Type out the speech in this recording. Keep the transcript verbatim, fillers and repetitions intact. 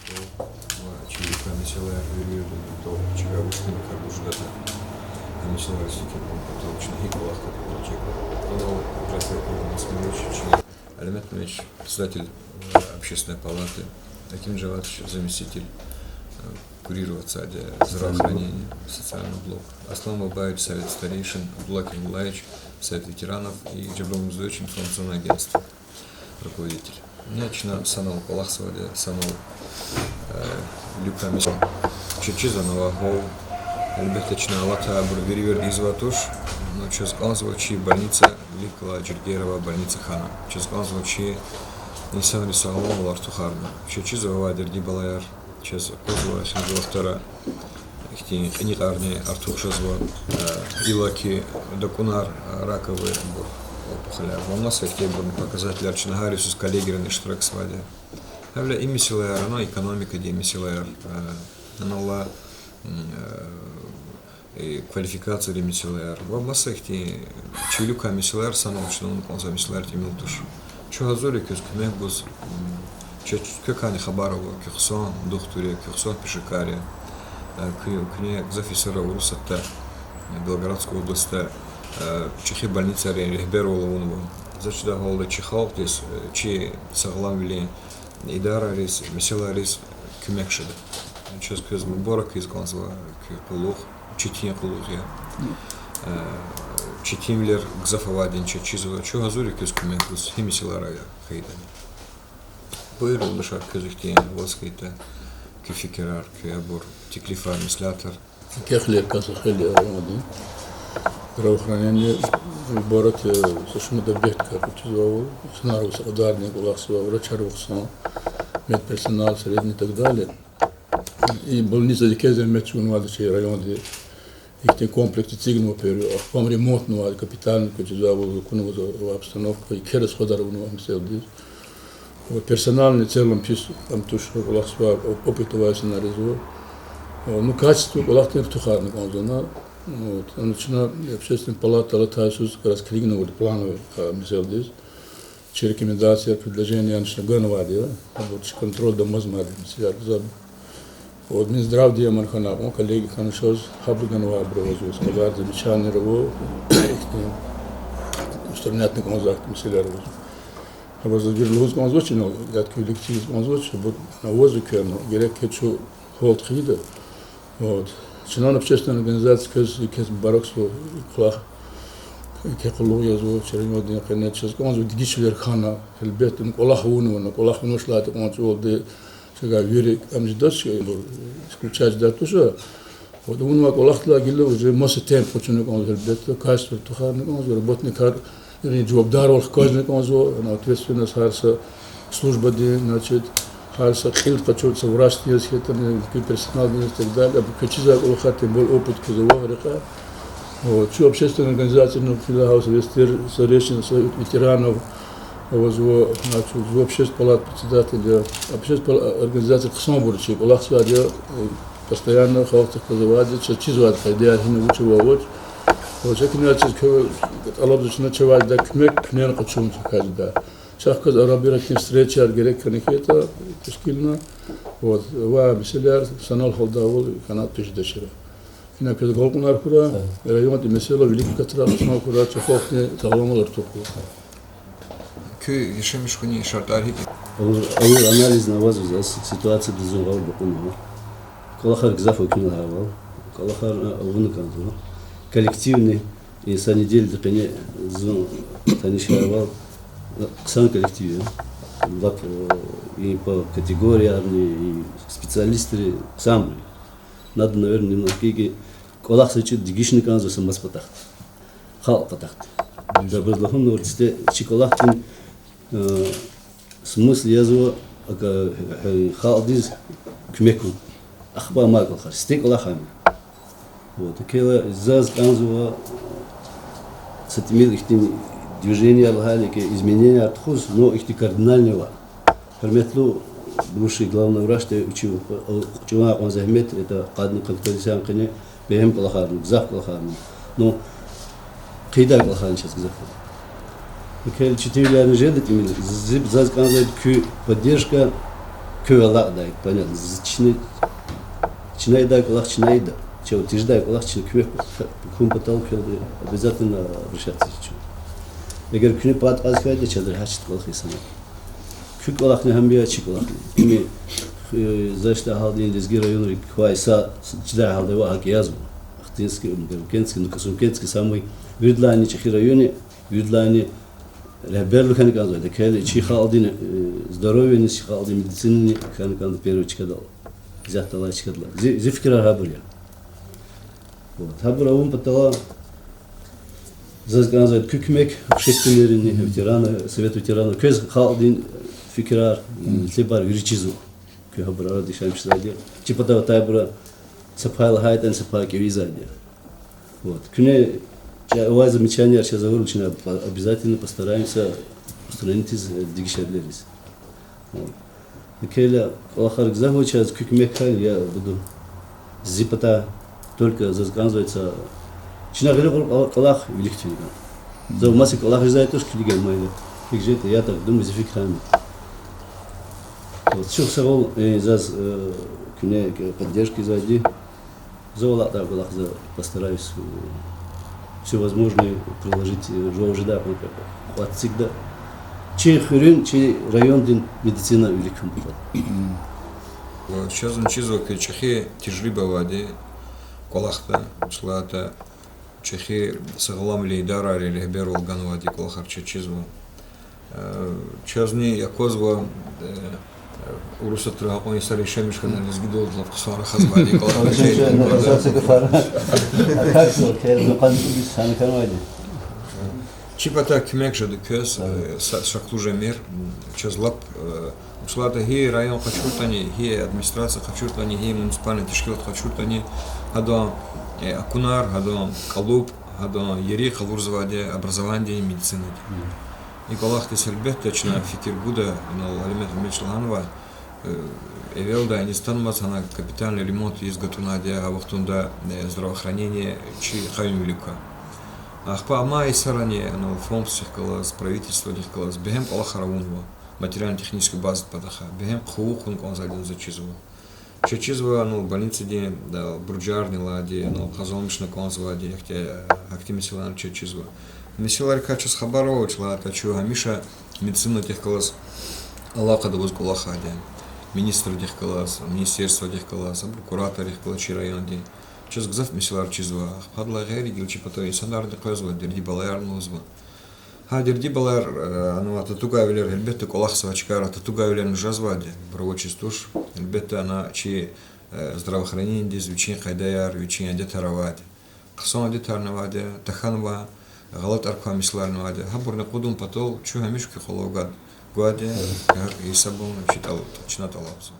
Ва чи люкай месэлаяр вири виридан чига вуч хьана кардуз жедатӀа, а месэлайриз фикир гун патал чна гьикӀ кӀвалах капӀ кьуртӀа. Анал ужасла Кьурбан Смаилович, чи Алимет Мамедович, председатель, э, Общественной палаты, Аким Джавадович, заместитель, э, курироватьзавайди здравоохранение, социальный блок, Аслан Бабаевич, совет старейшин, Абдулла Кемалаевич, совет ветеранов, и Джабрил Мамзуевич, информационное агентство, руководитель. Ина чна санал кӀвалахзавайди, санал, э, люкай месэла. Чаз чизвани вагьал, гьелбетда, чна алатай абур вири вирида ийизвай туш, но чаз кӀанзава чи больница, вилик галай Жиргерова больница хьана. Чаз кӀанзава чи инсанрин сагъламвал артухарна. Чаз чизва авай дерди-балаяр, чаз аквазва эхиримжи вахтара ихьтин кьиникьарни артух жезва, э, иллаки дакӀунар, э, раковыйбур, опухоляр. Ва маса ихьтинбурни показательар чна гьар йисуз коллегийрини иштиракзавайди. Гьавиляй и месэлаяр, ана экономикадин месэлаяр, э, анал алай, м, э, э, квалификациядин месэлаяр ва маса ихьтин чи виликай месэлаяр санал чна авуна кӀанзавай месэлаяр тӀимил туш. Чун гьазур я квез куьмек гуз, м, чаз квекайни хабар ава, куь хъсан духтур я, куь хъсан пешекар я, э, куь-, куьне гзаф йисара Урусатда, э, Белгородской областда, э, чӀехи больницайрин регьбервал авунва. Заз чидай гьалда чи халкьдиз, э, чи сагъламвилин идарариз, месэлайриз куьмек жеда. Чаз квез мубарак ийиз кӀанзава куь къуллугъ, четин къуллугъ я. Э, четинвилер гзаф авайди чаз чизва, чун гьазур я квез куьмек гуз, гьи месэлаяр хьайитӀани. Буюр, юлдашар, квез ихьтин аваз хьайитӀа, куь фикирар, куь абур, теклифар, меслятар. Кехлер каса хили районди. Здравоохранение, мубарак, э, са шумуд объект кар кучизвайвал, инсанар ва са кьадарни кӀвалахзавай, врачар ва хъсан, медперсонал, средний и так далее. И больницади еке зегьмет чӀугунвайди чи районди. Ихьтин комплекс эцигнава первый, ахпа ремонтнавай, капитальный кучизвайвал, акунвазва обстановка, еке расходар авунва меселдиз. Персональный в целом пис ам туш, кӀвалахзавай, опыт авай инсанар ийизва. Ну, качество кӀвалахдин артухарна кӀанзава. Вот. Ана чна общественный палата алатай йисуз как раз килигнава плановый, а, меселдиз. Чи рекомендацияр, предложениеяр чна ганвайди я. Абур чи контрольда амазмайди я месэлаяр гзаф. Вот, Минздравди аман хьана кьван, коллеги хьана чаз, гьабуру ганвайбур авазва, са кьадар замечаниеяр ава, ихьтин устранятьна кӀанзавай месэлаяр авазва. Абур заз вири лугьуз кӀанзавач, инал, яд куь вилик тийиз кӀанзавач, абур авазва квез, ну, герек я чун гьалт хъийида. Вот. Чна общественный организация квез, квез мубаракзава, кӀвалах, еке къуллугъ язва чи райондин къене, чаз кӀанзава дегишвилер хьана, гьелбетда, ну, кӀвалах авунва, ну, кӀвалах авунач лагьайтӀа кьван чӀавалди, чагай вири ам жедач, исключать жедай туш. Вот, авунвай кӀвалахдилай гила уже маса темп къачуна кӀанзава, гьелбетда, качество артухарна кӀанзава, работникар, яни жавабдарвал хкажна кӀанзава, ответственность гьар са службадин, значит, гьар са кьилди къачун, са врачдин яз хьайитӀани, персоналдин яз и так далее, абур квез чизвай кӀвалахар, тем более опыт квез ава рекье. Вот, чун общественный организация, ну, филиал, Совет старейшин, Совет ветеранов, авазва, значит, общественный палата председатель я, общественный пала-, организация хъсанбур я чи, кӀвалахзавайди я, постоянно халкьдихъ галаз авайди я, чаз чизвайди я къайдаяр гьина вуч ава, вуч. Вот, чаз куьне чиз квез тӀалабзава чна, чавай жедай куьмек куьнени къачун чахъ жеда. Чахъ галаз арабур ихьтин встречаяр герек хьана хьайитӀа тешкилна. Вот, ва месэлаяр санал гьалдайвал хьана тежедачира. Ина квез агалкьунар хьурай, райондин месэла вилик акатдай хъсан хьурай, чи халкьдин сагъламвал артух хьурай. Куь яшамиш хьунин шартӀар гьикӀ я? Авур, авур анализни авазва заз, ситуацияди зун гъавурда акьунва. КӀвалахар гзаф акуна лагьайвал, кӀвалахар, а, авуна кӀанзава. Коллективни, и са неделядин къене зун танишайвал, хъсан коллектив я. Лап, э, и по категориярни, и специалистри хъсанбур я. Надо, наверное, немножко кӀвалах са чӀуд дегишна кӀанзава са маса патахъди, халкь патахъди. Абуруз лугьун лугьуз, сифте чи кӀвалахдин смысл язва, ака, э, халкьдиз куьмек гун. Ахпа амай кӀвалахар, сифте кӀвалахар. Вот, квелай заз кӀанзава са тӀимил ихьтин движение лагьайла, яки изменение тухуз, но ихьтин кардинальный ваъ. Гьуьрметлу бывший главный врачди, вичи чӀугун кьван зегьмет, это къадни конференциядин къене бегьем кӀвалахарна, гзаф кӀвалахарна. Ну, хъийидай кӀвалахарни чаз гзаф я. Квел четинвилерни жеда тӀимил, зи, заз кӀанзавайди куь поддержка, Куьн алакьдай, понятно, чна, чна ийидай кӀвалах чна ийида. Чна тежедай кӀвалах чна куьмек хьун патал квелди обязательно обращаться ийиз чун. Эгер куьне пад кьаз хьайитӀа, чаз регьят жеда кӀвалах ийиз санал. Куь кӀвалахни гьам я, чи кӀвалахни. Им, э, заз чидай гьалда и лезги районрик квай са, чидай гьалда ава, гьакӀ язва. Ахтынский, Умкентский, ну, Касумкентский самый виридалайни чӀехи район я, виридалайни регьбервал хьана кӀанзавайди я. Квел чи халкьдин, э, здоровьени, чи халкьдин медицинани хьана кӀанда первый чкадал. Исятда алай чкадал. Зи, зи фикирар гьабур я. Вот. Гьабур авун патал заз кӀанзавайди куь куьмек, общественныйрини, ветерана, совет ветеранов, квез халкьдин фикирар, метлебар вири чизва. Куьн гьабур арада яшамиш жезвайди я. Чи патав атайбур са пай лагьайтӀани, са пай кӀевизвайди я. Вот. Куьне чӀавай замечанияр чаз авурла, чна обязательно постараемся устранийтиз, э, дегишарилериз. Вот. Квелай кӀвалахар гзаф ава, чаз куь куьмекар я буду. Зи патай только заз кӀанзавайди са, чна гъиле кьур кӀвалах вилик фин кӀан. Зав маса кӀвалах жезвайди туш килигин майда. ГьикӀ жеда, я так думаю, зи фикирар ам я. Вот, чухсагъул, э, заз, э, куьне, э, поддержка ийизвайди. Зав алакьдай кӀвалах за постараюсь, э, все возможное приложить, э, жуван жедай кьван кьват эцигда. Чи хуьруьн, чи райондин медицина вилик хьун патал. Чаз чизва хьи, чӀехи тежриба авайди кӀвалахда, чна лагьайтӀа, чӀехи сагъламвилин идарайрин регьбервал ганвайди кӀвалахар чаз чизва. Э, чазни аквазва, э, Урусатра гьакьван йисар яшамиш хьана, лезгидалди лап хъсан рахазвайди кӀвалахар. Чи патай куьмек жеда квез, э, са, са кьулухъ жемир, м, чаз лап, э, чна лагьайтӀа, гьи район къачуртӀани, гьи администрация къачуртӀани, гьи муниципальный тешкилат къачуртӀани, гьадан, э, акунар, гьадан кӀалуб, гьадан ери къалурзавайди я образованидин, медицинадин. И кӀвалахдиз гьелбетда чна фикир гуда, инал Алимет Гьамидович лагьанвай, э, эвелдай иниз атанмаз гьана капитальный ремонт ийиз гатӀунайди я, гьа вахтунда, э, здравоохранение чи къаюмвилик ква. Ахпа амай йисарани, инал фонддихъ галаз, правительстводихъ галаз бегьем кӀвалахар авунва, материально-технический базадин патахъай, бегьем хъуву хьун кӀанзавайди за чизва. Чаз чизва, ну, больницадин, да, буржарни лагьайди, ну, къазанмишна кӀанзавайди, гьахьтин, гьахьтин месэлаяр чаз чизва. Месэлайрикай чаз хабар ава, чна лагьайтӀа, чун гьамиша медицинадихъ галаз алакъада аваз кӀвалахайди я. Министрдихъ галаз, министерстводихъ галаз, абур куратордихъ галаз чи райондин. Чаз гзаф месэлаяр чизва. Гьадалай гъейри гила чи патав инсанарни къвезва, дерди-балаярни лугьузва. Гьа дерди-балаяр, э, анва татугайвилер, гьелбетда, кӀвалахзавай чкайра татугайвилерни жезвайди, абур авачиз туш. Гьелбетда, ана чи, э, здравоохранениедиз вичин къайдаяр, вичин адетар авайди. Хъсан адетарни авайди, тахьанвай, гъалатӀар квай месэлаярни авайди. Гьабурни акъудун патал чун гьамиша куь къвалав гвайди я, гьакӀ гьисабун чи тӀал-, чна тӀалабзава.